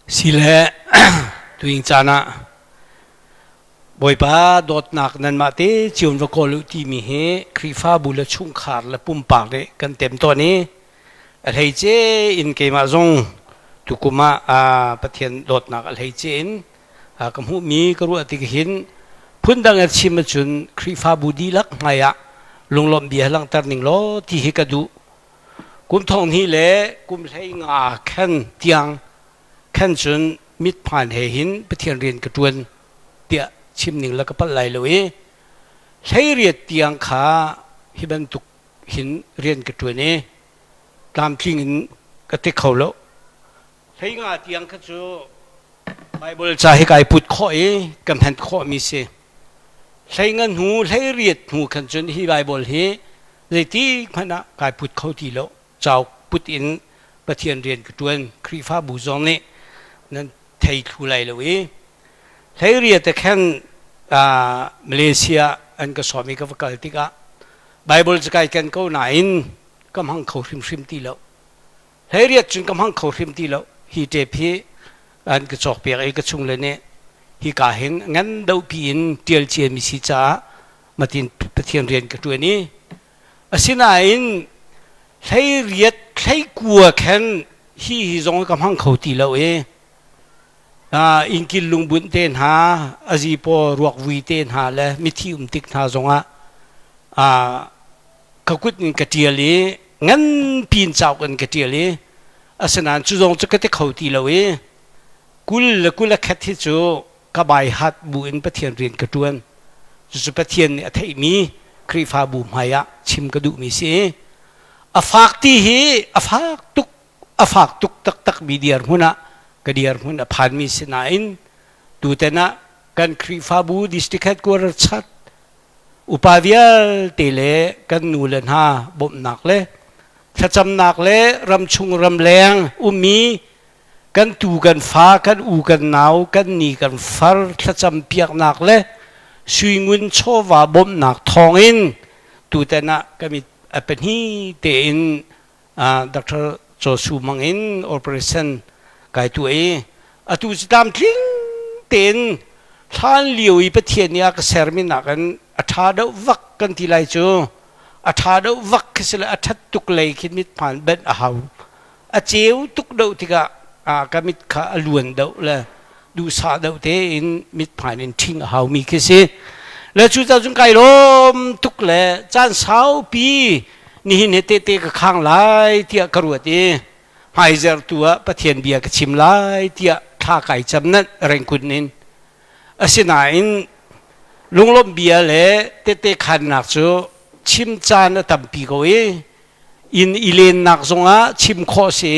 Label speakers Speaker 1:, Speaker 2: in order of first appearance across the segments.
Speaker 1: Sile tuing caan ah Bawipa dawtnak nanmah te cio in va kawl u timi hi Khrihfabu le chungkhar le pumpak nih kan tem tawn i a hleice in keimah zong tukum ah Pathian dawtnak a hleice in ka hmuhmi ka ruah tik hin phundang a chim ahcun Khrihfabu dihlak hmai ah lunglawmh bia langhter ning law ti hi ka duh. Kum thong hnih le kum 15 khan tiang khan cun mithmaan he hin Pathian rian ka ṭuan tiah chim ning le ka palh lai lo i 18 tiang kha hi bantuk hin rian ka ṭuan i tlamtling in ka ti kho lo. 15 tiang kha cu Baibal ca hi kai put khawh i ka hman khawhmi si. 15 hnu 18 hnu khan cun hi Baibal hi zeiti hmanh ah kai put kho ti lo. Cauk put in Pathian rian ka ṭuan. Khrihfabu zong nih nan thei thlu lai lo i 18 te khan Malaysia an ka sawm i ka va kal tikah Baibal cu kai ken ko nain ka hmang kho hrimhrim ti lo. 18 cun ka hmang kho hrim ti lo. Hi tape hi an ka cawkpiak i ka chungle nih hika hin ngan dohpi in ṭial ciami si caah matin Pathian rian ka ṭuan i asinain 18 29 khan hi hi zong ka hmang kho ti lo i innkil lungbunh te hna azi paw ruakvui te hna le mithi um tik hna zongah ka kut in ka ṭial i nganpi in cauk in ka ṭial i asinain cu zong cu ka ti kho ti lo i 20 le 21 hi cu ka bai hat bu in Pathian rian ka ṭuan. Cucu Pathian nih a theihmi Khrihfabu hmai ah chim ka duhmi si. A fak ti hi a fak tuk a fak tuk taktakmi dirhmun ah ka dirhmun a phanmi si nain tutan ah kan Khrihfabu district headquarter chat upa vialte le kan nu le hna bawmhnak le thlacamnak le ramchung ramleng ummi kan tu kan fa kan u kan nau kan ni kan far thlacam piaknak le suingun chawva bawmhnak thawngin tutan ah ka mit a pahnih tein Dr. Chaw Su Mang in operation kai tu i atu cu tlamtling tein hlan lio i Pathian nih a ka sermi nakin a ṭha deuh vak kan ti lai cu a ṭha deuh vak khi si le a ṭhat tuk lei khi mithmaan benh a hau a ceu tuk deuh tikah ka mit kha a luan deuh le duhsah deuh tein mithmaan in ṭhing a haumi khi si le cucaah cun kai lawm tuk le caan saupi nihin hi tehte ka khang lai tiah ka ruat i hmaizerh tu ah Pathian bia ka chim lai tiah thla kai cam nanh rengkun in asinain lunglawmh bia le tehte khannak cu chim caan a tampi ko i inn i lennak zongah chim khawh si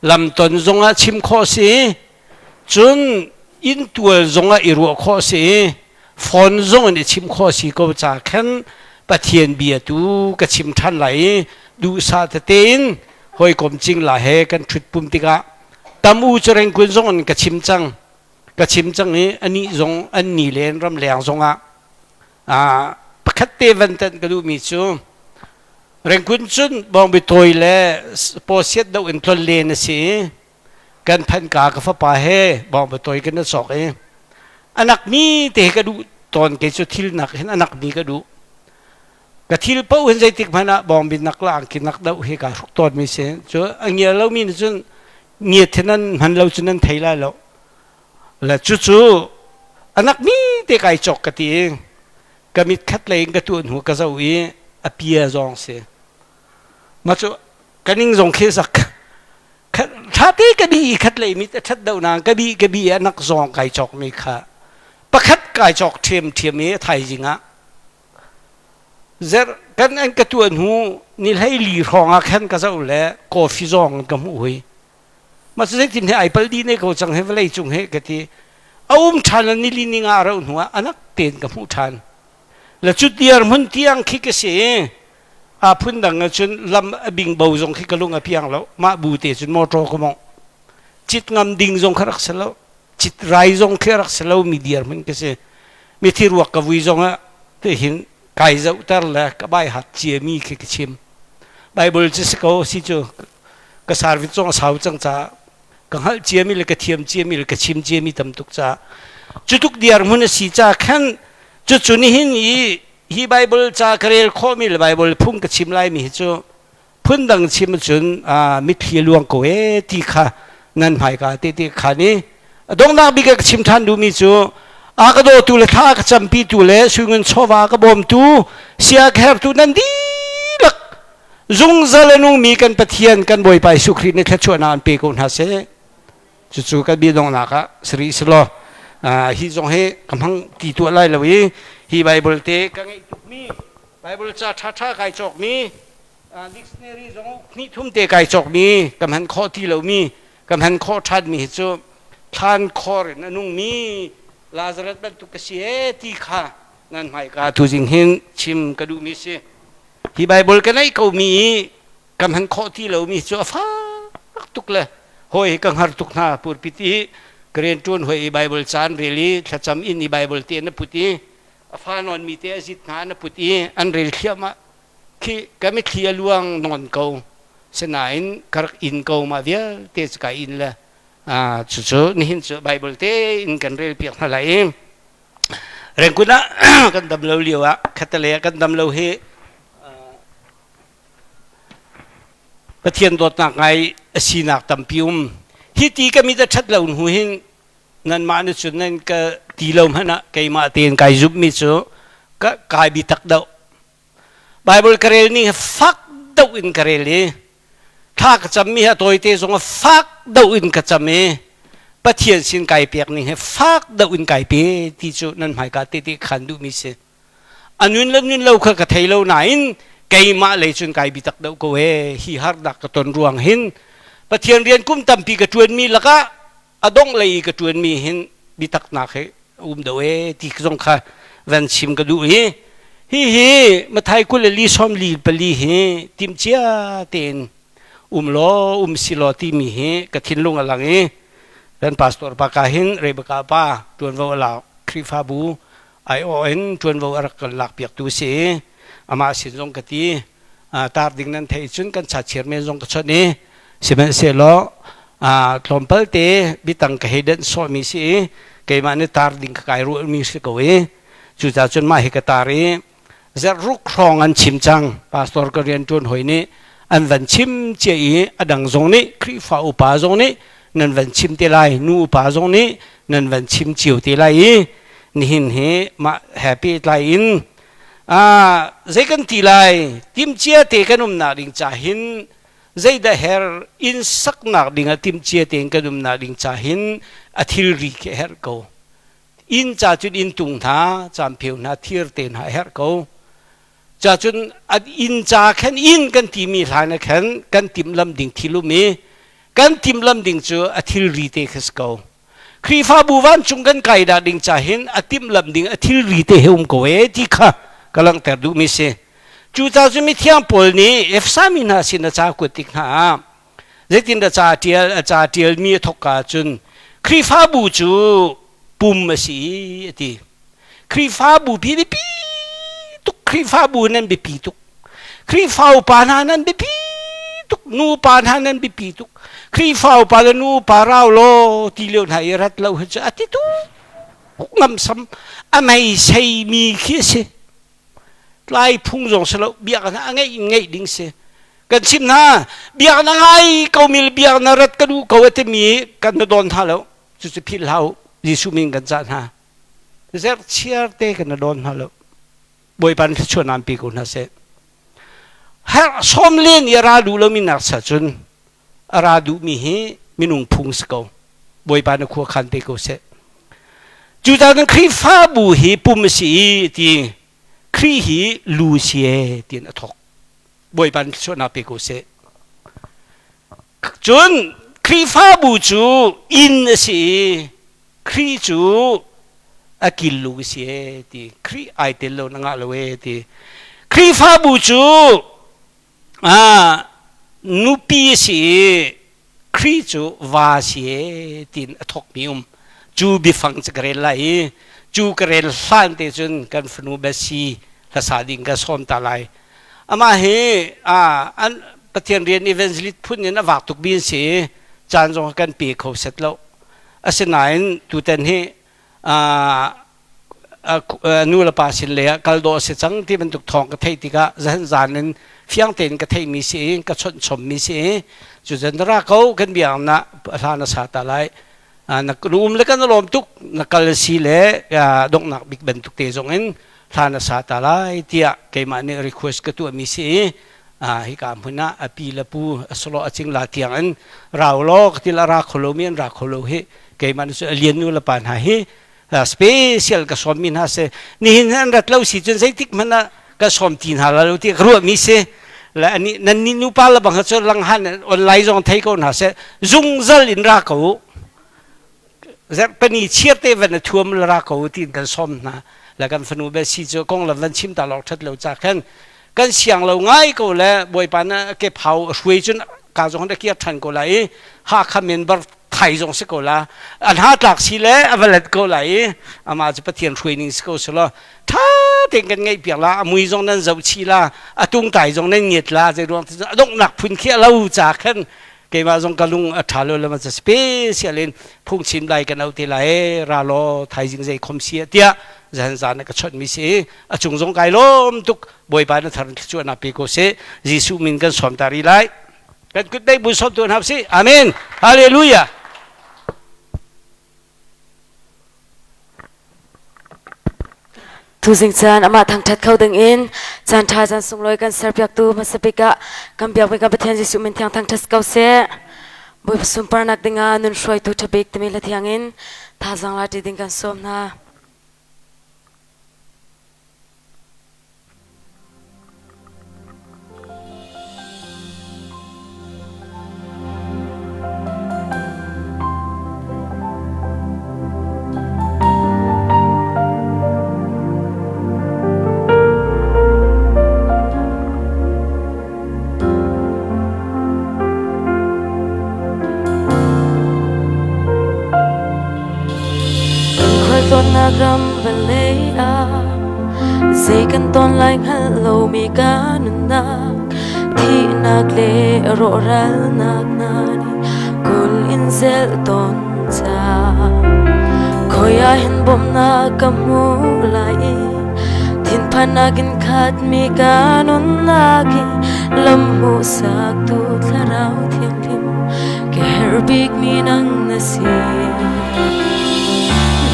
Speaker 1: lamton zongah chim khawh si cun inntual zongah i ruah khawh si phone zong in i chim khawh si ko ca khan Pathian bia tu ka chim ṭhan lai i duhsah tete in hawikom cingla he kan ṭhut pum tikah tam u cu rengkun zong in ka chim cang ka chim cang i anih zong an ni len ramleng zongah pakhat te van tan ka duhmi cu rengkun cun bawngbi tawi le pawsiat do in tlon len a si i kan phanka ka fapa he bawngbi tawi kan i cawk i anak mi te ka duh tawn kei cu thil nak hin anak mi ka duh ka thil paoh hin zeitik hmanh ah bawngbi nak la angki nak deuh hi kaa hruk tawn mi si cu a ngia lo mi nih cun ngiat hi nan hman lo cu nan thei lai lo le cucu anak mi te kai cawk ka ti i ka mit khat lei in ka tuah hnu ka zoh i a pia zawng si ma cu ka ning zong khi zak tha te ka bi i khat lei mit a that deuh na ka bi ka bi anak zawng kai cawk mi kha pakhat kai cawk ṭhiam ṭhiam i thaizing ah zer kan an ka tuah hnu ni 14 hrawng ah khan ka zoh le coffee zawng ka hmuh hui ma cu zeitin he ai pal di ne ko cang he vawlei cung he ka ti a um ṭhan ni li ni nga rauh hnu ah anak tein ka hmuh ṭhan le cu tiar hmun tiang khi ka si a phun dang ah cun lam a bing bo zong khi ka lung a piang lo mah bu te cun motor ka mong cit ngam ding zong kha rak si lo cit rai zong khi rak si lo mi dir hmun ka si mithi ruak ka vui zong ah tihin kai zohter le ka bai hat cia mi khi ka chim Bible cu si ko si cu ka service zong a sau cang caah. Ka hngalh ciami le ka thiam ciami le ka chim ciami tam tuk caah cu tuk diar hmun a si ca khan cucu nihin i hi Bible ca ka rel khawhmi le Bible phung ka chim laimi hi cu phundang chim cun mitthli a luang ko ee ti kha nan hmaika te te khan i donghnak bik ka chim ṭhan duhmi cu a ka dawtu le thla ka campitu le suingun chawva ka bawmtu sia ka hertu nan dihlak zungzal a nungmi kan Pathian kan Bawipa Jesuh Khrih nih thluachuahnak an pe ko hna seh. Cucu kan bia donghnak ah sari selaw hi zong hi ka hmang ti tuah lai lo i hi Bible te ka ngeih tukmi Bible ca ṭhaṭha kai cawkmi dictionary zong hnih thum te kai cawkmi ka hman khawh ti lomi ka hman khawh ṭhanmi hi cu thlan khor in a nungmi Lazarus bantuk ka si ee ti kha nan hmaika tuzing hin chim ka duhmi si. Hi Bible ka neih komi i ka hman khawh ti lomi cu a fak tuk le hawi ka hngar tuk hna purpit i ka rian ṭuan hoi i Bible caan rel i thlacam in i Bible te na put i a fa nawnmi te a zit hna na put i an rel thliahmah khi ka mitthli a luang nawn ko. Sinain ka rak in ko mah vialte cu ka in le cucu nihin cu Bible te in kan rel piak hna lai i Rengkun ah kan dam lo lio ah khattelei ah kan dam lo hi Pathian dawtnak ngai a sinak tampi um. Hi ti ka mit a ṭhat lo hnu hin nanmah nih cun nan ka ti lo hmanh ah keimah tein kai zumhmi cu ka kai bitak deuh. Bible ka rel ning hi fak deuh in ka rel i thla ka cammi hi a tawite zong ah fak deuh in ka cam i Pathian sin kai pek ning hi fak deuh in kai pe ti cu nan hmaika tehte khan duhmi si. A nun le nun lo kha ka thei lo nain keimah lei cun kai bitak deuh ko ee. Hi harnak ka ton ruang hin Pathian rian kum tampi ka ṭuanmi lakah a dongh lei i ka ṭuanmi hin bitaknak hi um deuh ee ti zong kha van chim ka duh i hihi Mathai 24 44 hi timhcia tein um law um si law timi hi ka thinlung a lang i kan pastor pa ka hin Rebecca pa ṭuanvo a lak Khrihfabu aiawh in ṭuanvo a rak kan lakpiaktu si i amah sin zong ka ti. Tar ding nan theih cun kan chachiar men zong ka chawnh i sihmanhsehlaw tlawmpal te bitang ka hei denh sawhmi si i keimah nih tar ding ka kai ruahmi si ko i cucaah cun mah hi ka tar i zarh ruk hrawng an chim cang. Pastor ka rian ṭuan hoi nih an van chim cia i a dang zong nih Khrihfa upa zong nih nan van chim te lai, nu upa zong nih nan van chim cio te lai i nihin hi mah he pehtlai in zei kan ti lai? Timhcia te kan umnak ding ca hin zeidah her? Inn saknak ding ah timhcia tein kan umnak ding ca hin a thilri khi a herh ko. Inn ca cun inn tung hna, campheu hna, thir te hna a herh ko. Ca cun inn ca khan inn kan timi hlan ah khan kan timhlam ding thil um i kan timhlam ding cu a thilri te kha si ko. Khrihfabu vancung kan kai dah ding ca hin a timhlamh ding a thilri te he um ko ee ti kha ka langhter duhmi si. Cucaah cun mithiang Paul nih Efesa mi hna sin a ca kuat tik hna ah zeitindah ca tial a ca tialmi a thawkka cun Khrihfabu cu pum a si a ti. Khrihfabu pi biapi tuk. Khrihfabu nan biapi tuk. Khrihfa upa hna nan biapi tuk. Nupa hna nan biapi tuk. Khrihfa upa le nupa rau law ti lio hna i rat lo hi cu a ti tuk ngamsam a mei seimi khi a si. Tlai phung zong si lo, biak hna a ngeih in ngeih ding si. Kan chim hna, biak na ngai ko mi le biak na rat ka duh ko a timi kan na dawn hna lo. Cucu philh hlah u. Jesuh min kan cah hna. Zerhchiar te kan na dawn hna lo. Bawipa nih thluachuah naan pe ko hna seh. Herh sawm len i a ra duh lomi nak sa cun a ra duhmi hi minung phung si ko. Bawipa na khua khan pe ko seh. Cucaah kan Khrihfabu hi pum a si i ti Khrih hi lu si e tiin a thawk. Bawipa nih thluachuahnak pe ko seh. Cun Khrihfabu cu inn a si i Khrih cu a killu ka si ee ti. Khrih ai tel lo na ngah lo ee ti. Khrihfabu cu nupi a si i Khrih cu va si ee tiin a thawkmi um. Cu biafang cu ka rel lai i cu ka rel hlan te cun kan fanu Bethsy hlasa ding ka sawm ta lai. Amah hi an Pathian rian evangelist phun in a vak tuk mi an si. Caan zong kan pe kho set lo. Asinain tutan hi nu le pa sin lei ah kal dawh a si cang ti bantuk thawng ka theih tikah zahan zan in fiang tein ka theihmi si i ka chawnh chommi si i cucun ra ko kan biakinn ah hla na sa ta lai, na um le kan lawm tuk, na kal si le donghnak bik bantuk te zong in hla na sa ta lai tiah keimah nih request ka tuahmi si i hika hmun ah a pi le pu a solo a cingla tiang in rau law ka til a ra kho lomi an ra kho lo hi. Keimah nih a lian nu le pa hna hi special ka sawmmi hna si. Nihin an rat lo si cun zeitik hmanh ah ka sawm ti hna la lo ti ka ruahmi si le ani nan ni nupa le bang cu langhan online zong thei ko hna seh, zungzal in ra ko, pani chiar te van a thuam la ra ko tiin kan sawm hna le kan fanu be si cu kong lam van chim ta lawk that lo cha khan kan siang lo ngai ko le Bawipa na ke phau hruai cun ka zong na kiar than ko lai i Hakha member thai zong si ko la, an ha tlak si le a va let ko lai i ama cu Pathian hruai ning si ko selaw tha tein kan ngaih piak la. A mui zong nan zoh chih la, a tungtai zong nan ngiat la. Zei ruang a donghnak phun khi a lo ca khan keimah zong ka lung a ṭha lo le ma special in phungchim lai kan au te lai, ra law thaizing zei khom si tiah zan zan ka chawnh mi si. A cung zong kai lawm tuk. Bawipa na thar thluachuahnak pe ko seh. Jesuh min kan sawm ta rih lai. Kan kut dei bu sawm tu hna si. Amen, hallelujah.
Speaker 2: Tuzing caan amah thangṭhat kho ding in caan ṭha caan sunglawi kan serpiaktu hmasa bik ah kan biakmi kan Pathian Jesuh min thiang thangṭhat ko seh. Bawipa sunparnak dingah nun hruaitu ṭha bik timi hla thiang in thazaang la ṭi ding kan sawm hna. Kan khualtlawnnak ram vawlei ah zei kan ton lai hngalh lomi ka nunnak, thihnak le rawhralnak hna nih kul in zelh tawn ca. Khoi ah hin bawmhnak ka hmu lai i thinphannak in khatmi ka nunnak hi lam hmuhsaktu Thlarau Thianghlim, ka herh bikmi nang na si.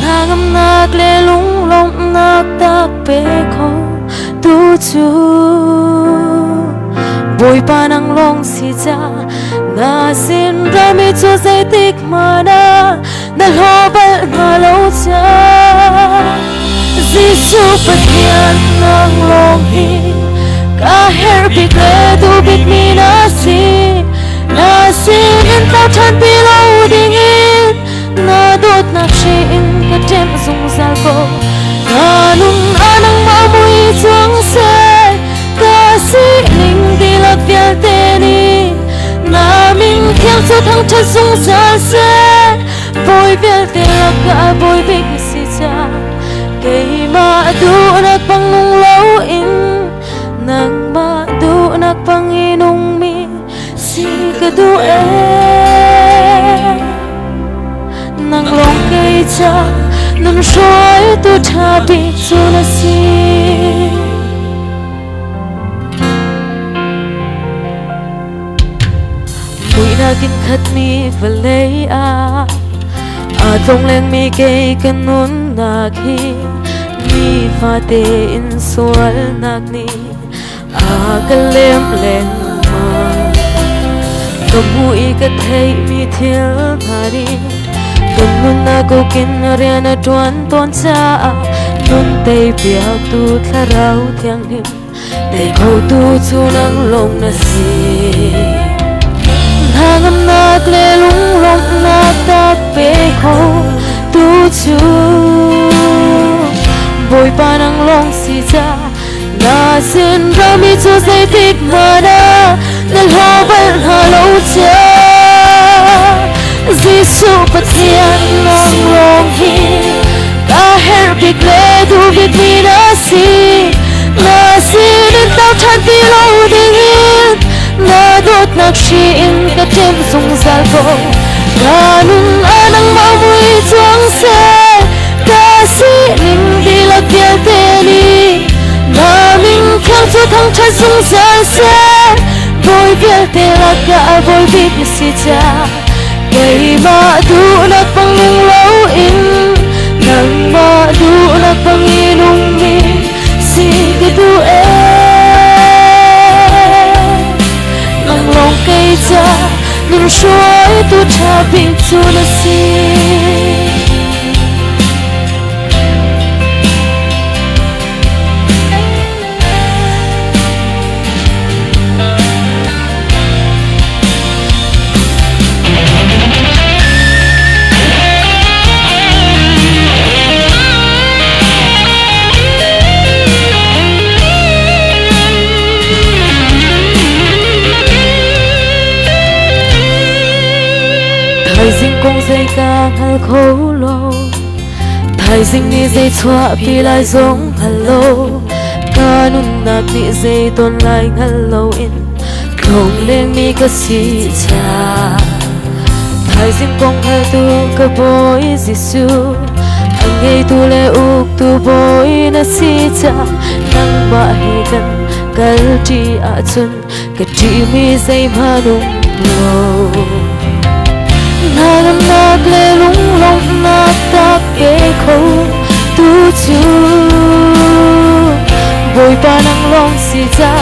Speaker 2: Hnangamnak le lunglawmhnak tak pe kho tu cu Bawipa nang lawng si ca. Na sin rami cu zeitik hmanh ah na hlaw bal hna lo ca. Jesuh Pathian, nang lawng hi ka herh bik le duh bikmi na si. Na sinin tlau ṭhan ti lo dingin na dawtnak hri in ka ṭemh zungzal ko. Ka nun ah nangmah mui cuang seh, ka sining dihlak vialte nih na min thiang cu thangṭhat zungzal seh. Bawi vialte lakah bawi bik na si ca, keimah duhnak bang nung loin nangmah duhnak bang i nungmi si ka duh ee. Nang lawng kei ca nun hruaitu ṭha bik cu na si. Muihnak in khatmi vawlei ah aa tlonglengmi kei ka nunnak hi nifate in sualnak nih a ka lem lengmang. Ka hmuh i ka theihmi thil hna nih kan nunnak kokin rian a ṭuan tawn caah nun tei piaktu Thlarau Thianghlim, tei khotu cu nang lawng na si. Hnangamnak le lunglawmhnak tak pe kho tu cu Bawipa nang lawng si ca. Na sin rami cu zeitik hmanh ah na hlaw bal hna lo ca. Jesuh Pathian, nang lawng hi ka herh bik le duh bikmi na si. Na sinin tlau ṭhan ti lo dingin na dawtnak hri in ka ṭem zungzal ko. Bawi bik na si ca keimah duhnak bang nung loin nangmah duhnak bang i nungmi si ka duh ee nang lawng kei ca nun hruaitu ṭha bik cu na si. Thaizing kong zei ka hngal kho lo Thaizing nih zei chuahpi lai zong hngal lo Ka nunnak nih zei ton lai hngal loin Tlong lengmi ka si cha Thaizing kong hngaltu ka Bawi Jesuh A ngeitu le uktu Bawi na si ca Nangmah he kan kal ṭi ahcun ka ṭihmi zeihmanh um lo Hnangamnak le lunglawmhnak tak pe kho tu cu Bawipa nang lawng si ca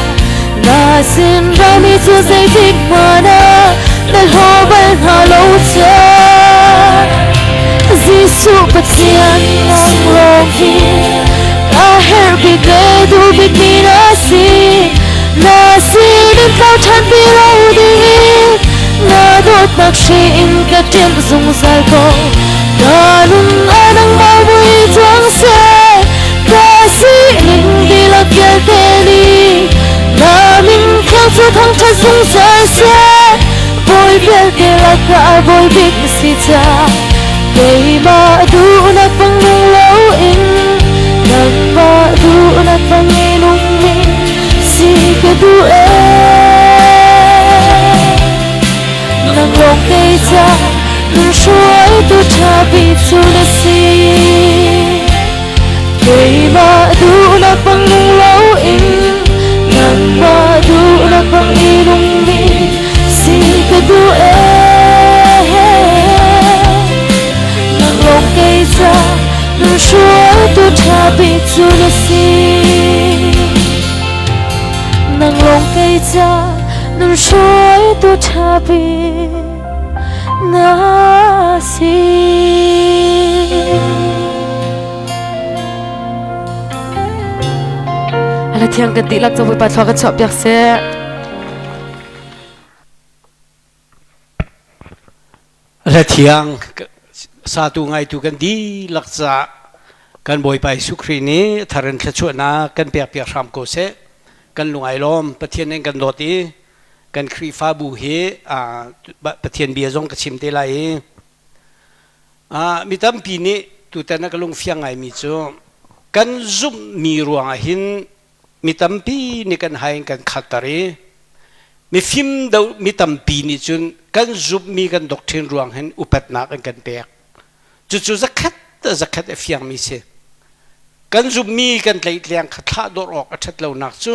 Speaker 2: na sin rami cu zeitik hmanh ah na hlaw bal hna lo ca Jesuh Pathian nang lawng hi ka herh bik le duh bikmi na si na sinin tlau ṭhan ti lo dingin na dawtnak hri in ka ṭemh zungzal ko ka nun a nangmah mui cang seh ka sining dihlak vialte nih na min thiang cu thangṭhat zungzal seh bawi vialte lakah bawi bik na si ca keimah duhnak bang nung loin nangmah duhnak bang i nungmi si ka duh ee nang lawng kei ca nun hruaitu ṭha bik cu na si keimah duhnak bang nung loin nangmah duhnak bang i nungmi si ka duh ee nang lawng kei ca nun hruaitu ṭha bik cu na si nang lawng kei ca nun hruaitu ṭha bik na si.
Speaker 3: Ala thiang kan dihlak cu Bawipa thlua kan chuah piak seh.
Speaker 1: Hla thiang satu ngaitu kan dihlak caah kan Bawipa Jesuh Khrih nih thar in thluachuahnak kan pek piak hram ko seh. Kan lung ai lawm Pathian in kan dawt i kan Khrihfabu hi Pathian bia zong ka chim te lai i mi tampi nih tutan ah ka lungfiang ngaimi cu kan zumhmi ruangah hin mi tampi nih kan hai in kan khatter i mifim do mi tampi nih cun kan zumhmi kan doctrine ruang hin upatnak an kan pek. Cucu zakhat zakhat a fiangmi si. Kan zumhmi kan tlaihtleng kha thlah dawr awk a ṭhat lonak cu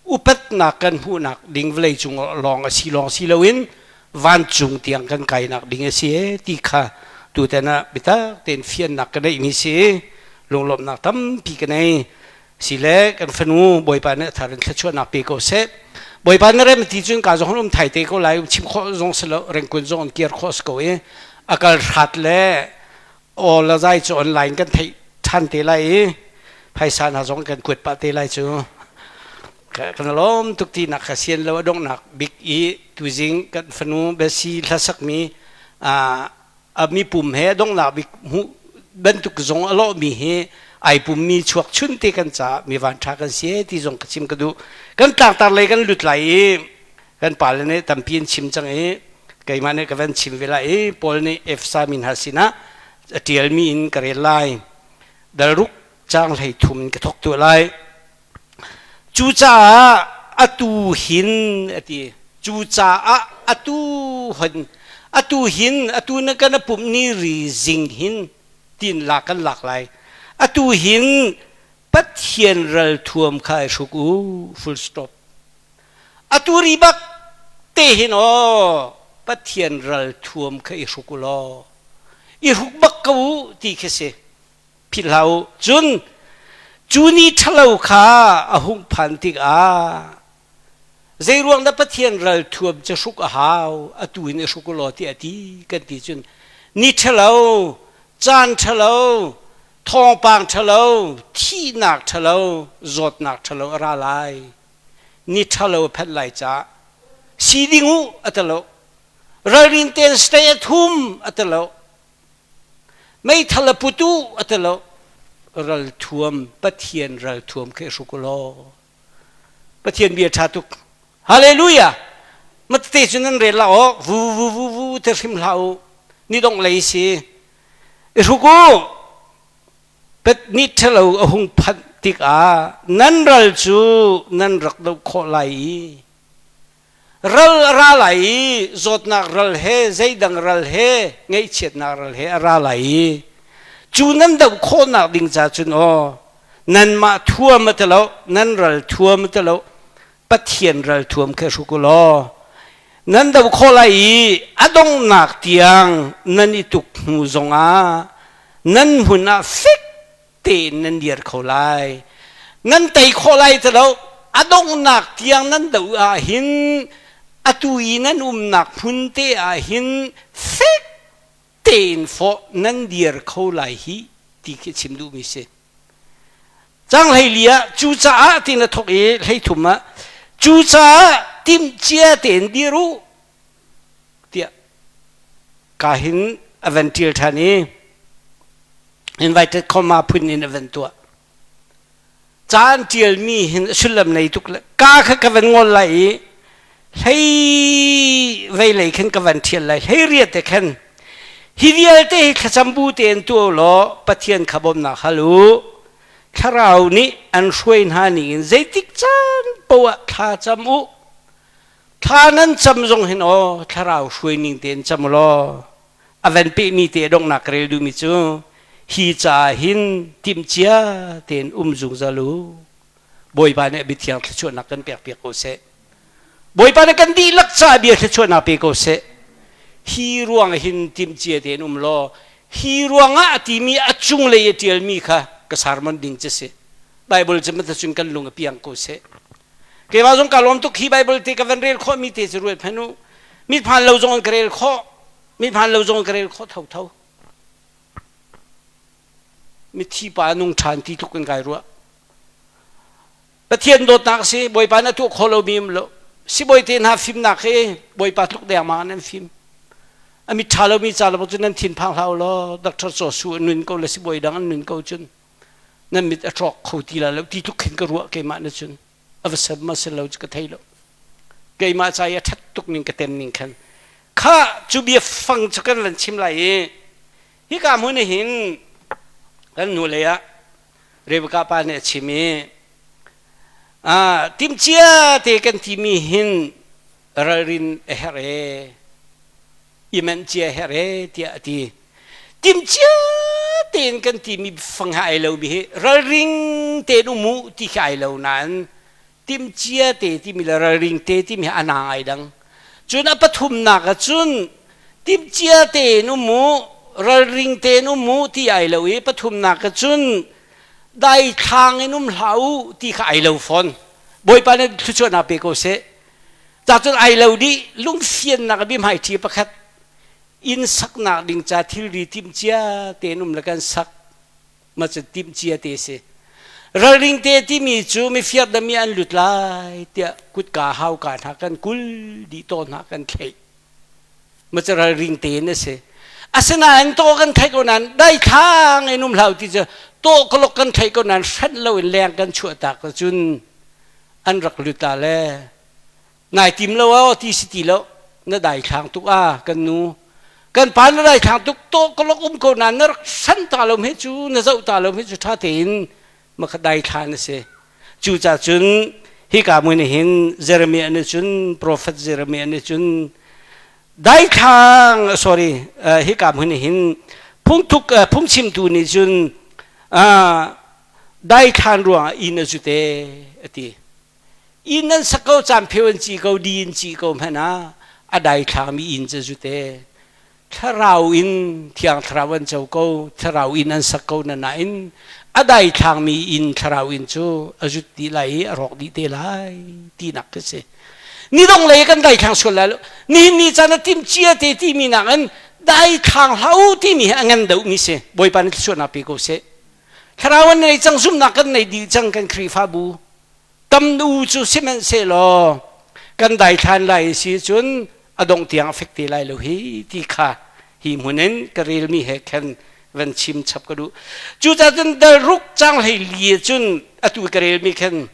Speaker 1: upatnak kan hmuhnak ding vawlei cung lawng a si lawng si loin vancung tiang kan kainak ding a si e ti kha tutan ah biatak tein fiannak ka neihmi si. Lunglawmhnak tampi ka nei. Sile kan fanu Bawipa nih a thar in thluachuahnak pe ko seh. Bawipa na rem ti cun ka zong um thai te ko lai um chim khawh zong si lo rengkun zong an kir khawh si ko i a kal hrat le aw la zai cu online kan theih than te lai i phaisa hna zong kan kuat pah te lai cu kan lawm tuk ti nak kha sian lo a donghnak bik i tuzing kan fanu Besi hlasak mi a mipum he donghnak bik hmuh bantuk zong a lawhmi hi ai pummi chuak chun te kan caah mi van ṭha kan si ti zong ka chim ka duh. Kan tlangtar lei kan lut lai i kan pale nih tampi an chim cang i keimah nih ka van chim ve lai i Paul nih Efesa mi hna sinah a ṭialmi in ka rel lai. Dalruk caang 13 in ka thawk tuah lai. Cucaah atu hin a ti. Cucaah atu hin atu hin atu na kan pumh ni ri zing hin tin lak kan lak lai. Atu hin Pathian ralthuam kha ai hruk u full stop. Atu ri bak te hin aw. Pathian ral thuam kha i hruk u law i hruk bak ko u ti khi si. Philh hlah u. Cun cu ni ṭhalo kha a hung phan tikah zeiruang dah Pathian ral thuam cu hruk a hau, atu in i hruk u law tiah a ti kan ti cun ni ṭhalo, caan ṭhalo, thawngpang ṭhalo, thihnak ṭhalo, zawtnak ṭhalo a ra lai. Ni ṭhalo a phanh lai caah si ding u a ti lo. Ralrin tein stay at home a ti lo. Meithal a put u a ti lo. Ralthuam, Pathian ralthuam khi hruk u law. Pathian bia ṭha tuk. Hallelujah! Mate cu nan rel la awk vu vu vu vu te hrim hlah u. Ni dongh lei si. I hruk u. Pet ni ṭhalo a hung phanh tikah nan ral cu nan rak doh khawh lai i ral a ra lai i zawtnak ral he zeidang ral he ngaihchiatnak ral he a ra lai i cu nan doh khawhnak ding ca cun aw nanmah thuam a ti lo, nan ral thuam a ti lo, Pathian ral thuam kha hruk u law nan doh khawh lai i a donghnak tiang nan i tuk hnu zongah nan hmun ah fek tein nan dir kho lai. Nan tei khawh lai ti lo, a donghnak tiang nan doh ah hin atu i nan umnak hmun te ah hin fek tein fawh nan dir kho lai hi ti khi chim duhmi si. Cang 14 ah cucaah tiin a thawk i 13 ah cucaah timhcia tein dir u tiah ka hin a van ṭial ṭhan i invited comma phun in a van tuah. Caan ṭialmi hin sullam nei tuk le ka kha ka van ngol lai i hlei vei lei khin ka van ṭhial lai, 18 te khan hi vialte hi thlacam bu tein tuah law Pathian kha bawmnak hal u. Thlarau nih an hruai hna ning in zeitik caan poah ah thla cam u. Thla nan cam zong hin aw thlarau hruai ning tein cam u law a van pehmi te donghnak ka rel duhmi cu hi caah hin timhcia tein um zungzal u. Bawipa nih a biathiang thluachuahnak kan pekpiak ko seh. Bawipa nih kan dihlak caah bia thluachuahnak pe ko seh. Hi ruang hin timhcia tein um law hi ruangah a timi a cunglei a ṭialmi kha ka sermon ding cu si. Bible cu matacun kan lung a piang ko seh. Keimah zong ka lawm tuk hi Bible te ka van rel khawh mi te cu ruat hmanh u. Mit phan lo zong in ka rel khawh. Mit phan lo zong in ka rel khawh thotho. Mithi pa nung ṭhan ti tluk in kai ruah. Pathian dawtnak si Bawipa na tuah khawh lomi um lo. Sibawi te hna fimnak hi Bawipa tluk dengmang an fim. A mit ṭha lomi ca lo cun nan thin phang hlah u law Dr. Chaw Su an nun ko le sibawi dang an nun ko cun nan mit a ṭawk kho ti lai lo ti tluk khin ka ruah keimah na cun a va sem ma si lo cu ka thei lo. Keimah ca i a ṭhat tuk ning ka tem ning khan kha cu bia fang cu kan van chim lai i hika hmun hin kan hnu lei ah Rebecca pa nih a chim i timhcia te kan timi hin ralrin a herh e i manh cia a herh e tiah a ti. Timhcia tein kan timi fang he ai lomi hi ralring tein um u ti khi ai lo nain timhcia te timi le ralring te timi hi a nang ai dang. Cun a pathumnak ah cun timhcia tein um u, ralring tein um u ti ai lo i pathumnak ah cun daithlang in um hlah u ti kha ai lo fawn. Bawipa nih thluachuahnak pe ko seh. Ca cun ai lo dih lungfiannak a biahmaiṭhi pakhat inn saknak ding ca thilri timhcia tein um le kan sak ma cu timhcia te si. Ralring te timi cu mifir dami an lut lai tiah kutka hauka hna kan kul dih taw hna kan thlei. Ma cu ralring tein a si. Asinain taw kan theih ko nain daithlang in um hlah ti cu taw kalok kan theih ko nain hranh loin leng kan chuah tak cun an rak lut la le nai tim lo aw ti si ti lo, na daithlang tuk a kan nu kan pa na daithlang tuk to kalok um ko na na rak san ta lo he cu na zoh ta lo he cu tha tein ma kha daithlan a si. Cu ca cun hika mun hin Jeremiah nih cun, prophet Jeremiah nih cun daithlang, sorry, hika mun hin phungthuk phungchimtu nih cun daithlan ruangah inn a zute a ti. Inn nan sak ko, caan pheu an ci ko, di in ci ko hmanh ah. A daithlangmi inn cu zute thlarau in thiang thlarau an co ko, thlarau inn an sak ko na nain a daithlangmi inn thlarau inn cu a zut dih lai i a rawk dih te lai tinak ka si. Ni dong lei kan daithlang sual lai lo. Nihin ni caan a tim cia te timi nak in daithlang hlah u timi hi a ngan deuhmi si. Bawipa nih thluachuahnak pe ko seh. Thlarau an nei cang, zumhnak kan nei dih cang kan Khrihfabu. Tam u cu sihmanhsehlaw kan daithlan lai si cun a dongh tiang a fek te lai lo hi ti kha hi hmun in ka relmi he khan van chim chap ka duh. Cucaah cun dal ruk cang hlei li cun atu ka relmi khan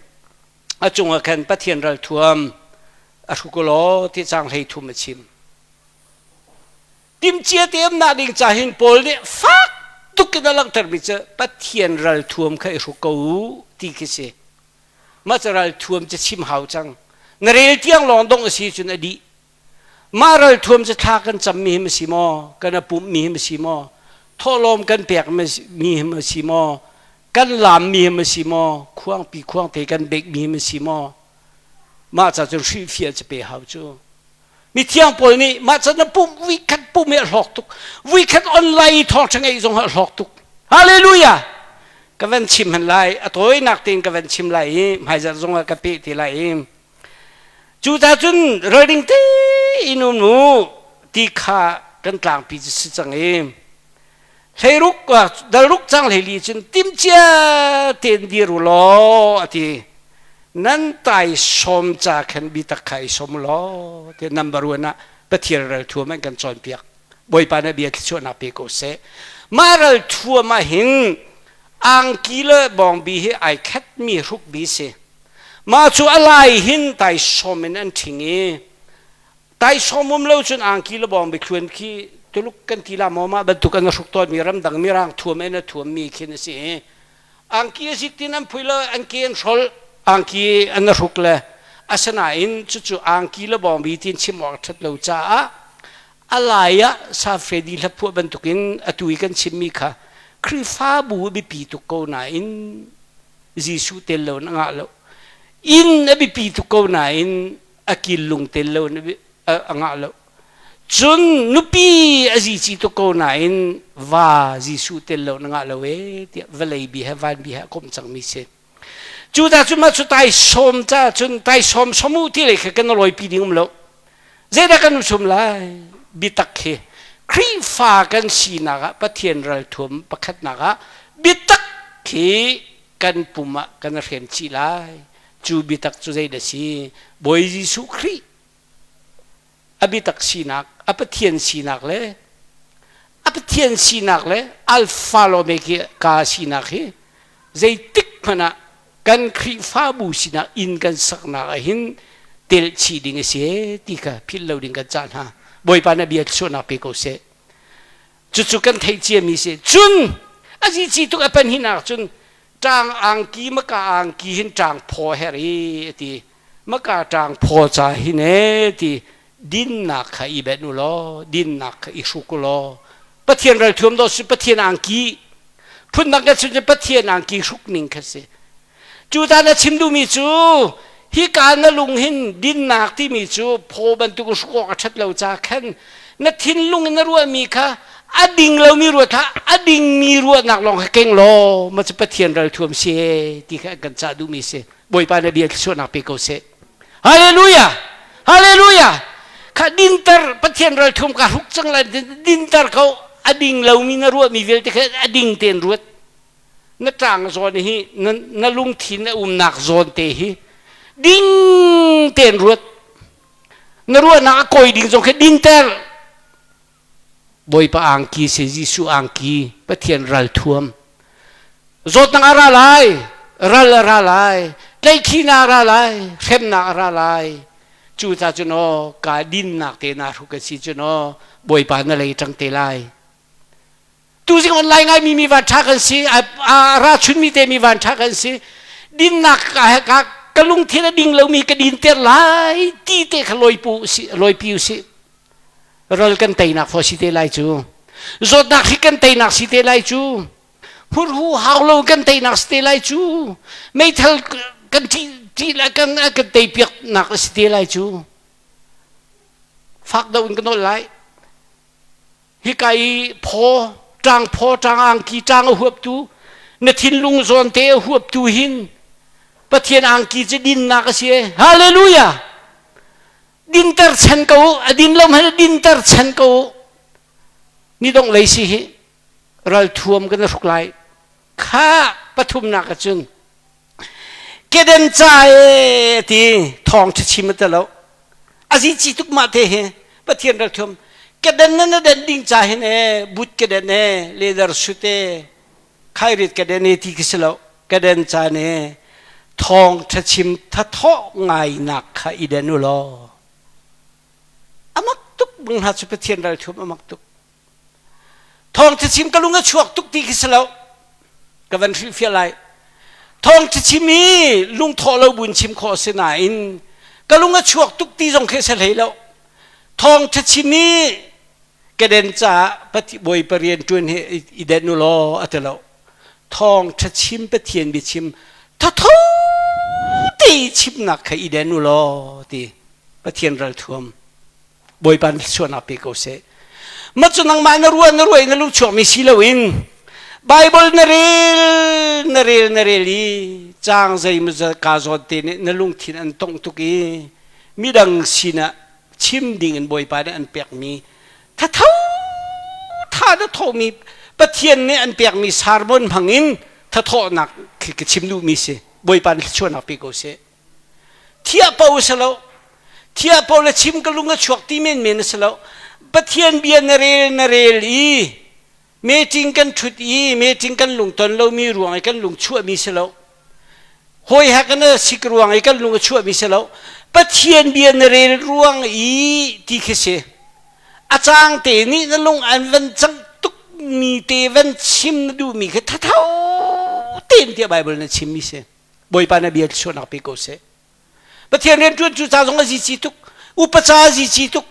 Speaker 1: a cungah khan Pathian ralthuam a hru ko law ti cang hlei thum a chim. Timcia te umnak ding ca hin Paul nih fak tuk in a langhtermi cu Pathian ralthuam kha i hruk ko u ti khi si. Mah cu ralthuam cu chim hau cang. Na rel tiang lawng dong a si cun a dih. Mah ralthuam cu thla kan cammi hi ma si maw? Kan a pumhmi hi ma si maw? Thawhlawm kan pekmi hi ma si maw? Kan laammi hi ma si maw? Khuangpi khuangte kan bekmi hi ma si maw? Mah ca cun hrilhfiah cu pe hau cu. Mithiang pawl nih mah can na pumh vuikhat pumh hi a hlawk tuk. Vuikhat online i thawngṭha ngeih zong a hlawk tuk. Hallelujah! Ka van chim han lai, a tawinak tein ka van chim lai i hmaizarh zong ah ka peh te lai i cucaah cun ralring tein um u ti kha kan tlangpi cu si cang i hleiruk dalruk cang hleili cun timcia tein dir u law a ti. Nan tai sawm ca khan bitak kha i sawm law ti number one ah Pathian ralthuam an kan cawnpiak. Bawipa na bia thluachuahnak pe ko seh. Mah ralthuam ah hin angki le bawngbi hi ai khatmi hrukbi si. Mah cu a lai hin tai sawm in an ṭhing i tai sawm um lo cun angki le bawngbi thluan khi Tuluk kan ti la maw mah bantuk an hruk tawnmi ramdang mirang thuam in a thuammi khin a si i angki a zik tin an phui lo an ke an hrol angki an hruk le asinain cucu angki le bawngbi tin chim awk a ṭhat lo caah a lai ah safredi hlaphuah bantukin atu i kan chimmi kha Khrihfabu a biapi tuk ko nain Jesuh tel lo in a ngah lo inn a biapi tuk ko nain a kil lung tel lo in a ngah lo Cun nupi a zici tuk ko nain va Jesuh tel lo na ngah lo ee tiah vawlei bi he van bi he a komh cangmi si. Cu ta cun mah cu tai sawm ca cun tai sawm som u ti lei kha kan lawipi ding um lo. Zeidah kan sum lai? Biatak hi Khrihfa kan sinak ah Pathian ralthuam pakhatnak ah biatak khi kan pum ah kan hrem chih lai. Cu biatak cu zeidah si? Bawi Jesuh Khrih a biatak sinak, a Pathian sinak le a Pathian sinak le Alpha le Omega sinak hi zeitik hmanh ah kan Khrihfabu sinah inn kan saknak ah hin telh chih ding a si ti kha philh lo ding kan cah hna. Bawipa na bia thluachuahnak pe ko seh. Cucu kan theih ciami si. Cun a zici tuk a panhihnak cun ṭang angki maka angki hin ṭang phaw her i a ti. Maka ṭang phaw ca hin ee ti dinnak kha i benh u law dinnak kha i hruk u law Pathian ralthuam dawh si Pathian angki phundang kan chim Pathian angki hruk ning kha si. Cu ta na chim duhmi cu hika na lung hin dinnak timi cu phaw bantuk in hruk awk a ṭhat lo ca khan na thinlung in na ruahmi kha a ding lomi ruat hlah a dingmi ruahnak lawng kha keng law ma cu Pathian ralthuam si ti kha kan cah duhmi si. Bawipa na bia thluachuahnak pe ko seh. Hallelujah! Hallelujah! Kha dinter Pathian ralthum ka hruk cang lai dinter ko a ding lomi na ruahmi vialte kha a ding tein ruat. Na ṭang zawn hi na, na lungthin a umnak zawn te hi ding tein ruat. Na ruahnak a kawi ding zong kha dinter. Bawipa angki si Jesuh angki Pathian ralthuam zawtnak a ra lai ral a ra lai tlaihkhihnak a ra lai hremnak a ra lai cu ta cun aw ka dinnak te na hruk a si cun aw Bawipa na lei ṭang te lai tuzing online ngai mi mi van ṭha kan si a ra chun mi te mi van ṭha kan si dinnak ka ka lungthin a ding lomi ka dinter lai ti te kha lawipu si lawipi usih ral kan teinak fo si te lai cu zawtnak hi kan teinak si te lai cu hmurhu hau lo kan teinak si te lai cu meithal kan ṭih ṭih la kan kan teipiaknak si te lai cu. Fak deuh in ka nawl lai. Hika i phaw, ṭang phaw, ṭang angki, ṭang a huaptu, na thinlung zawn te a huaptu hin Pathian angki cu dinnak a si e. Hallelujah! Dinter chan ko u, a din lo hmanh dinter chan ko u. Ni dongh lei si hi ral thuam kan hruk lai. Kha pathumnak ahcun keden ca e ti thawng ṭha chim a lo azi ci tuk mah te hi Pathian ral thuam keden na na den ding ca hin e but keden e leather suit e khairit keden e ti khi si lo keden ca ne thawng ṭha chim thathawh ngai nak kha i den u law amak tuk bang hna cu Pathian ral thuam amak tuk Thawngṭha chim ka lung a chuak tuk ti khi si lo. Ka van hrilhfiah lai. Thawngṭha chim hi lungthawh lo buin chim khawh a si nain ka lung a chuak tuk ti zong khi a si hlei lo. Thawngṭha chim hi keden caah Bawipa rian ṭuan hi i denh u law a ti lo. Thawngṭha chim Pathian biachim thatho te i chimnak kha i den u law ti Pathian ralthuam. Bawipa nih thluachuahnak pe ko seh. Mah cu nangmah na ruah na ruah i na lungchuakmi si loin Bible na rel na rel na rel i caang zeimaw ka zawn te nih na lungthin an tongh tuk i midang sinah chim ding in Bawipa nih an pekmi thatho tha na thawhmi Pathian nih an pekmi sermon hmangin thathawhnak ka chim duhmi si Bawipa nih thluachuahnak pe ko seh. Thiah po a si lo. Thiah po le chim ka lung a chuak ti menmen a si lo. Pathian bia na rel na rel i meeting kan ṭhut i meeting kan lungton lomi ruang i kan lung chuahmi si lo. Hawi he kan sik ruang i kan lung a chuahmi si lo. Pathian bia na rel ruang i ti khi si. A cang te nih na lung an van cang tuk mi te van chim na duhmi khi thatho tein tiah Bible na chimmi si. Bawipa na bia thluachuahnak pe ko seh. Pathian rianṭuan cu ca zong a zici tuk, upa ca a zici tuk.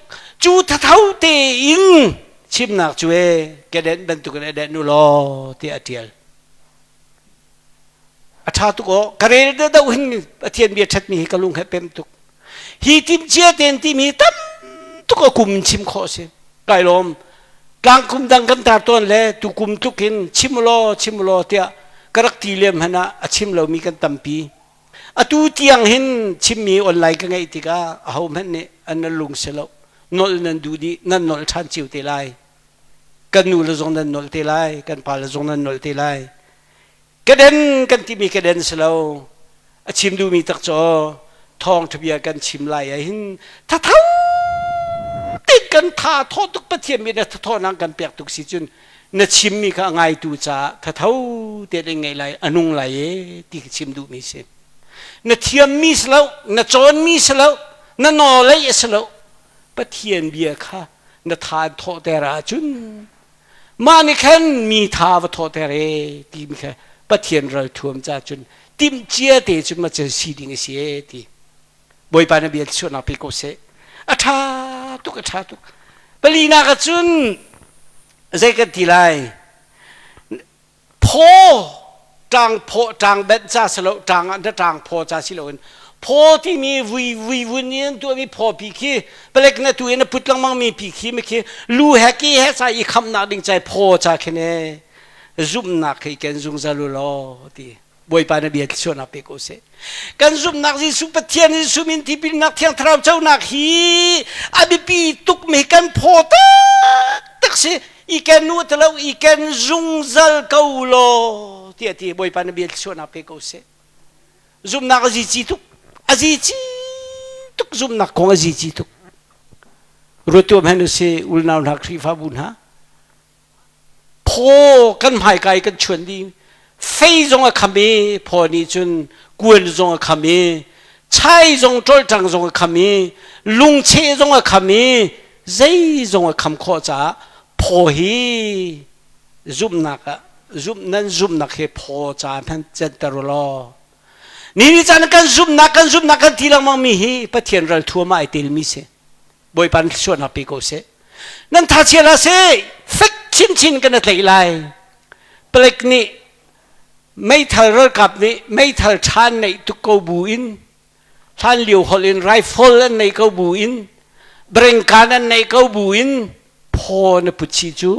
Speaker 1: Cu thatho tein chimnak cu e kedenh bantukin a denh u law tiah a ṭial. A ṭha tuk aw. Ka rel de doh hin Pathian bia ṭhatmi hi ka lung he pem tuk. Hi timcia tein timi tam tuk a kum in chim khawh a si. Kai lawm. Tlangkum dang kan tar tawn le tukum tluk in chim law chim law tiah ka rak ti lem hmanh ah a chim lomi kan tampi. Atu tiang hin chimmi online ka ngeih tikah aho hmanh nih an nan lung si lo. Nolh nan duh dih, nan nolh ṭhan cio te lai. Kan nu le zong nan nolh te lai, kan pa le zong nan nolh te lai. Keden kan timi keden si lo. A chim duhmi tak cu thawngṭha bia kan chim lai ah hin thatho tein kan tha thawh tuk Pathian mi na thathawhnak kan pek tuk si cun na chimmi kha a ngaitu caah thatho tein in ngaih lai a nung lai e ti ka chim duhmi si. Na thiammi si lo, na cawnmi si lo, na nawlei a si lo. Pathian bia kha na tha an thawhter ahcun Mah nih khan mi tha va thawhter e timi kha Pathian ralthuam ca cun timhcia te cun ma cun si ding a si e ti. Bawipa na bia chuahnak pe ko seh. A ṭha tuk a ṭha tuk. Palinak ah cun zei kan ti lai? Phaw ṭang phaw ṭang benh ca si lo ṭang ah na ṭang phaw ca si loin phaw timi vui vui vun in an tuahmi phaw pi khi palek na tu in a put lengmang mi pi khi mi khi lu he ki he ca i khamnak ding cai phaw ca khi ne zumhnak khi ken zungzal u law ti Bawipa na bia thluachuahnak pe ko seh kan zumhnak Jesuh Pathian Jesuh min tipilnak Thiang Thlarau conak hi a biapi tuk mi kan phaw taktak si i ken u talo i ken zungzal ko law tiah ti Bawipa na bia thluachuahnak pe ko seh zumhnak a zici tuk a zici tuk zumhnak kong a zici tuk ruat tuah hmanh usih ulnau hna Khrihfabu hna Phaw kan hmaika i kan chuan dih. Fei zong a kham i phaw nih cun kuan zong a kham i chai zong ṭolṭang zong a kham i lungcheh zong a kham i zei zong a kham khawh caah phaw hi zumhnak ah zumh nan zumhnak hi phaw ca hmanh center u law ni ni caan kan zumhnak kan zumhnak kan ti lengmang mi hi Pathian ral thuam ah ai telmi si. Bawipa nih thluachuahnak pe ko seh. Nan tha chia hlah seh, fek chinchin kan tlaih lai. Palek nih meithal ralkap nih meithal ṭha neih tuk ko bu in hlan lio holh in rifle an nei ko bu in Brengka nan neih ko bu in phaw na put chih cu.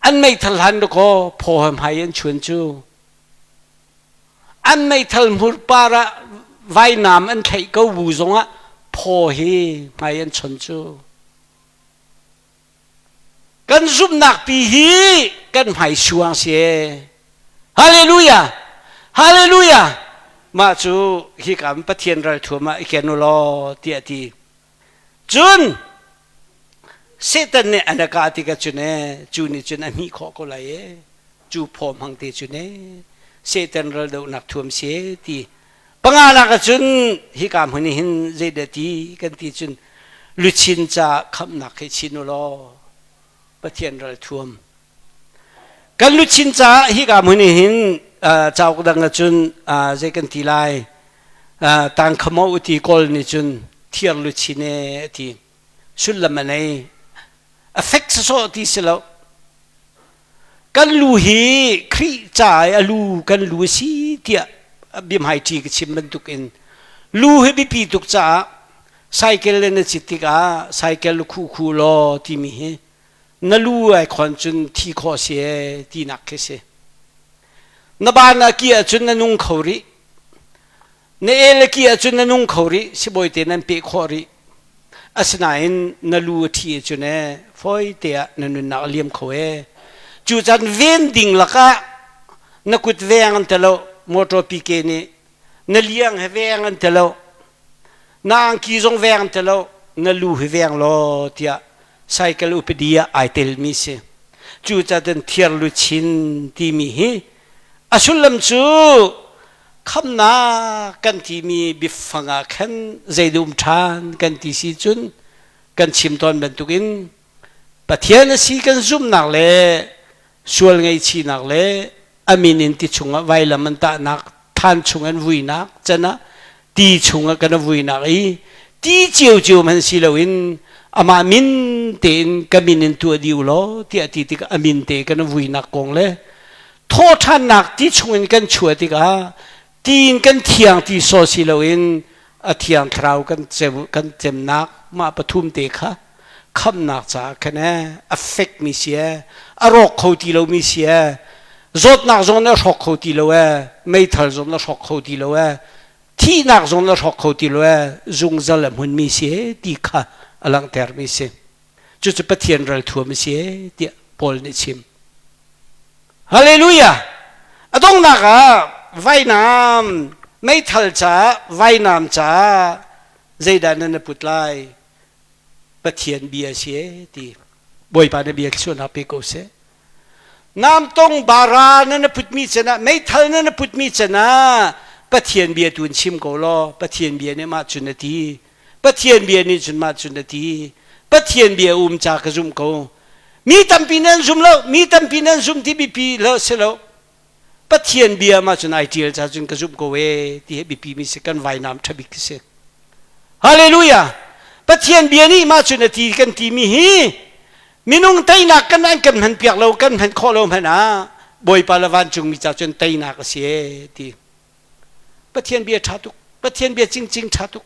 Speaker 1: An meithal hlan dakaw phaw he hmai an chuan cu. An meithal hmur par ah vainam an thlaih ko bu zongah phaw hi hmai an chon cu. Kan zumhnak pi hi kan hmai suang si ee. Hallelujah! Hallelujah! Mah cu hika Pathian ralthuam ah i ken u law tiah a ti. Cun Satan nih an a kah tikah cun ee, cu nih cun a hmih khawh ko lai ee. Cu phaw hmang te cun ee, Satan raldohnak thuam si ee ti. Panganak ah cun hika hmun i hin zeidah ti kan ti cun luchin ca khamhnak he chin u law Pathian ralthuam. Kan luchin caah hika hmun i hin cauk dang ah cun zei kan ti lai tangkhamo uti kawl nih cun thiar luchin e a ti. Sullam a nei. A fek sawsawh ti si lo. Kan lu hi Khrih ca i a lu kan lu a si tiah biahmaiṭi ka chim bantukin lu hi biapi tuk caah cycle in na cit tikah cycle khu khu law timi hi na lu ai khon cun thi khawh si ee tinak khi si. Na ban ah ki ahcun na nung kho rih. Na el a ki ahcun na nung kho rih, sibawi te nan peh khawh rih. Asinain na lu a thi ahcun ee fawi te ah na nunnak a liam kho ee. Cu can ven ding lakah na kut veng an ti lo, motor PK nih na liang he veng an ti lo, na angki zong veng an ti lo, na lu hi veng law tiah cycle upadi ah ai telmi si. Cu catan thiar luchin timi hi a sullam cu khamnak kan timi biafang ah khan zeidum ṭhan kan ti si cun kan chim tawn bantukin Pathian a si kan zumhnak le sual ngaihchihnak le a min in ti chungah vailam an tahnak thlan chung an vuinak can ah ti chungah kan vuinak i ti ciocio hmanh si loin amah min tein ka min in tuah dih u law tiah ti tikah a min te kan vuinak kong le thawhṭhannak ti chungin kan chuah tikah ti in kan thiang ti sawh si loin a thiang thlarau kan kan cemnak mah pathum te kha khamnak caah khan ee a fekmi si ee a rawk kho ti lomi si ee zawtnak zong na hrawk kho ti lo ee meithal zong na hrawk kho ti lo ee thihnak zong na hrawk kho ti lo ee zungzal a hmunmi si ee ti kha a langhtermi si. Cucu Pathian ralthuam a si ee tiah Paul nih a chim. Hallelujah! A donghnak ah vainam meithal caah vainam caah zeidah nan put lai? Pathian bia a si ee ti. Bawipa na bia thluachuahnak pe ko seh. Namtong bara na na putmi can ah meithal na na putmi can ah Pathian bia tu in chim ko law Pathian bia nih mah cun a ti. Pathian bia nih cun mah cun a ti. Pathian bia um ca ka zum ko. Mi tampi nan zum lo, mi tampi nan zum ti bipi lo si lo. Pathian bia mah cun ai tial ca cun ka zumh ko e ti he bipi mi si kan vainam thabik si. Hallelujah. Pathian bia nih mah cun a ti kan ti mi hi minung teinak kan an kan hman piak lo kan hman khawh lo hmanh ah Bawipa le vancungmi ca cun teinak a si e ti. Pathian bia ṭha tuk. Pathian bia cingcing ṭha tuk.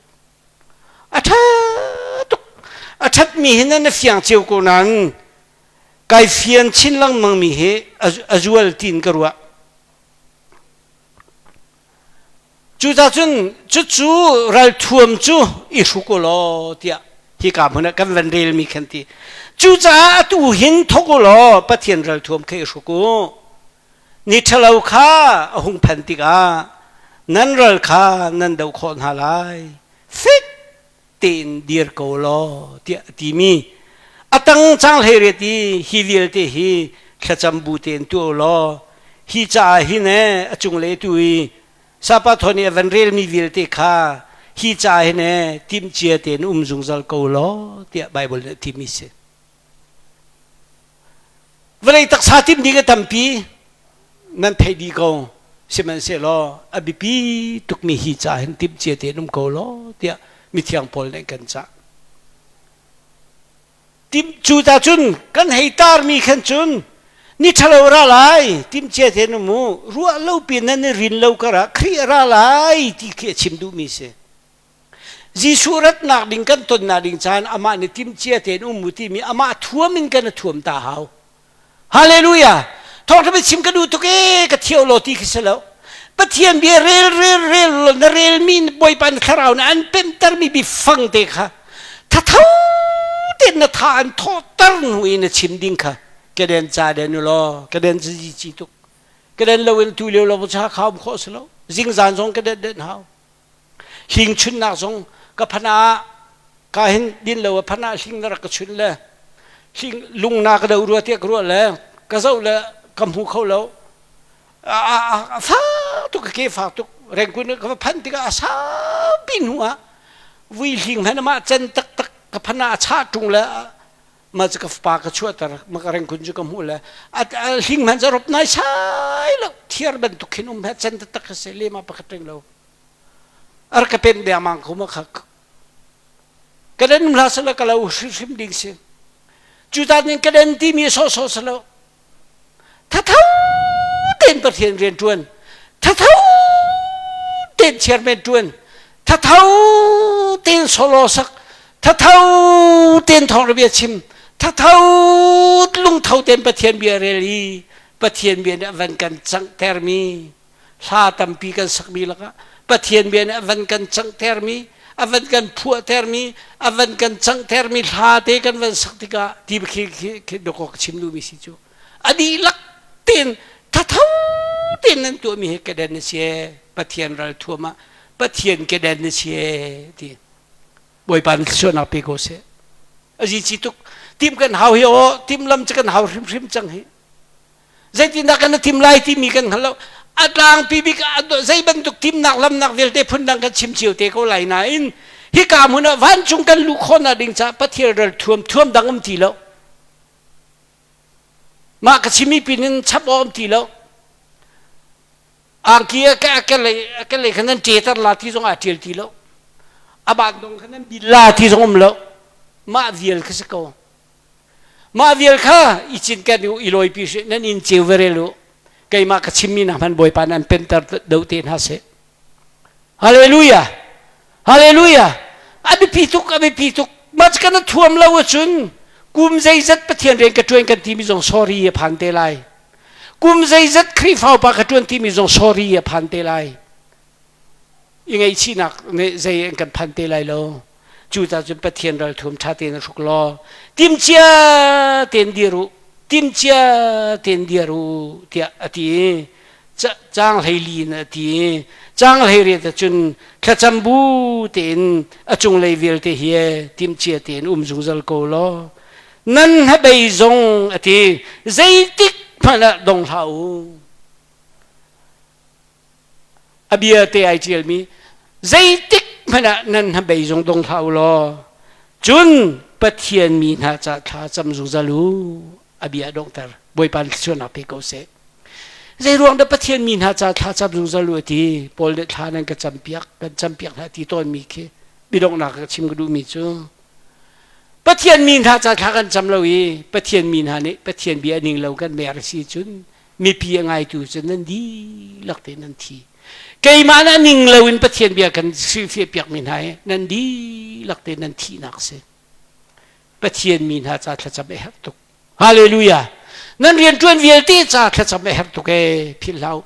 Speaker 1: A ṭha tuk. A ṭhatmi hi nan fiang cio ko nain kai fian chin lengmang mi hi a zual tiin ka ruah. Cucaah cun cucu ralthuam cu i hruk u law tiah hika hmun ah kan van relmi khan ti. Cucaah atu hin thawk u law Pathian ralthuam kha i hruk u. Ni ṭhalo kha a hung phan tikah nan ral kha nan doh khawh hna lai. Fek tein dir ko law tiah a timi a tang cang hlei riat i hi vialte hi thlacam bu tein tuah u law hi caah hin ee a cunglei tu i sapa thawn i a van relmi vialte kha hi caah hin ee timhcia tein um zungzal ko law tiah Baibal nih a timi si. Vawlei taksa timh ding a tampi nan theih dih ko. Sihmanhsehlaw a biapi tukmi hi ca hin timhcia tein um ko law tiah mithiang Paul nih kan cah. Tim cu ta cun kan hei tarmi khan cun ni ṭhalo ra lai timhcia tein um u ruah lo pi nan i rin lo karah Khrih a ra lai ti khi a chim duhmi si. Jesuh ratnak ding kan tonnak ding caan amah nih timcia tein um mu timi amah thuam in kan thuam ta hau. Hallelujah! Thawngṭha biachim ka duh tuk ee ka thiau law ti khi si lo. Pathian bia rel rel rel law na relmi Bawipa na thlarau nih an pemtermi biafang te kha thatho tein na tha an thawhter hnu i na chim ding kha keden ca den u law keden cu ci tuk keden lo in tu lio lo cha kha um khawh si lo zingzan zong keden den hau hling chunnak zong ka phana ka hin din lo phana hling na rak ka chun le hling lung na ka do rua tiah ka ruah le ka zoh le ka hmu kho lo a fa tuk ka ke fa tuk rengkun ka va phan tikah a saupi hnu ah vui hling han mah cen taktak ka phana a chah ṭung le ma cu ka fapa ka chuahter ma ka rengkun cu ka hmuh le a hling hman cu rop nai sai lo thiar bantuk khin um he cen taktak ka si lema pakhat ring lo ar ka pen dengmang ko ma kha ka den hla sala ka lo hrim ding si cu ta ning ka den ti mi so so salo thatho ten Pathian rian tuan thatho ten chairman tuan thatho ten solo sak thatho ten thawng bia chim thatho lungtho ten Pathian bia rel i Pathian bia nih a van kan canghtermi hla tampi kan sakmi lakah Pathian bia nih a van kan canghtermi a van kan phuahtermi a van kan canghtermi hla te kan van sak tikah ti khi khi dawk ka chim duhmi si cu a dihlak tein thatho tein nan tuahmi hi keden na si Pathian ral thuam ah Pathian keden na si ti Bawipa nih thluachuahnak pe ko seh azi ci tuk tim kan hau hi aw tim lam cu kan hau hrimhrim cang hi zeitindah kan tim lai timi kan hngal lo a tlangpi bik zei bantuk timnak lamnak vialte phundang kan chim cio te ko lai nain hika hmun ah vancung kan luh khawhnak ding caah Pathian ral thuam thuam dang um ti lo mah ka chimi pin in chap awk um ti lo angki a ke lei khan nan ṭeter la ti zong aa ṭial ti lo a ban dong khan nan bil la ti zong um lo mah vial kha si ko Mah vial kha i cinken u, i lawipi sih, nan inn cio va rel u. Keimah ka chimmi hna hmanh Bawipa nan penter do te hna seh. Hallelujah! Hallelujah! A biapi tuk, a biapi tuk. Mah kan thuam lo ahcun kum zeizat Pathian rian ka ṭuan kan timi zong sorry a phan te lai. Kum zeizat Khrihfa upa ka ṭuan timi zong sorry a phan te lai. I ngaihchihnak nih zei an kan phan te lai lo. Cucaah cun Pathian ralthum ṭha tein hruk law timcia tein dir u, timcia tein dir u tiah a ti i caang 14 in a ti i caang 18 ah cun thlacam bu tein a cunglei vialte hi timcia tein um zungzal ko law nan hnabei zong a ti zeitik hmanh ah dong hlah u. A bia te ai ṭialmi zeitik hmanh ah nan hnabei zong dong hlah u law cun Pathian mi hna ca thla cam zungzal u a bia a donghter Bawipa nih thluachuahnak pe ko seh zei ruang dah Pathian mi hna ca thla cam zungzal u a ti Paul nih thla nan ka campiak kan campiak hna ti tawnmi khi bidonghnak ka chim ka duhmi cu Pathian mi hna ca thla kan cam lo i Pathian mi hna nih Pathian bia ning lo kan mer si cun mipi a ngaitu cu nan dihlak tein nan thi keimah na ning loin Pathian bia kan hrilhfiah piakmi hna hi nan dihlak tein nan thihnak si Pathian mi hna ca thlacam a herh tuk hallelujah nan rianṭuan vialte ca thlacam a herh tuk ee philh hlah u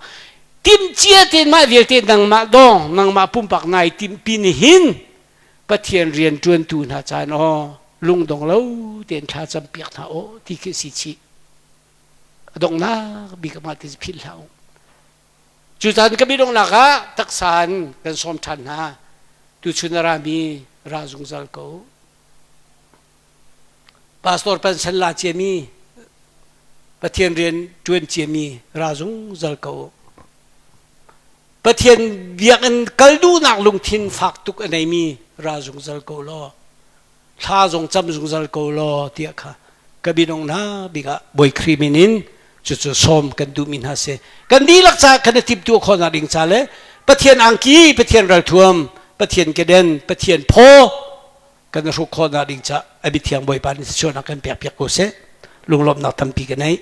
Speaker 1: timcia tein mah vialte nangmah dawng nangmah pumpak nai timpi ni hin Pathian rianṭuantu hna caan aw lungdong lo tein thla cam piak hna aw ti khi si chih a donghnak bik ah ti philh hlah u cu caan ka bidonghnak ah taksa in kan sawm ṭhan hna tuchun a rami ra zungzal ko pastor pension la ciami Pathian rian ṭuan ciami ra zungzal ko Pathian biakinn kal duhnak lungthin fak tuk a neimi ra zungzal ko law thla zong cam zungzal ko law tiah kha ka binong hna bik ah Bawi Khrih min in cucu sawm kan duhmi hna si kan dihlak ca kan i timhtuah khawhnak ding ca le Pathian angki Pathian ralthuam Pathian keden Pathian phaw kan hruk khawhnak ding ca a mithiang Bawipa nih chuahnak kan pek piak ko seh lunglawmhnak tampi ka nei.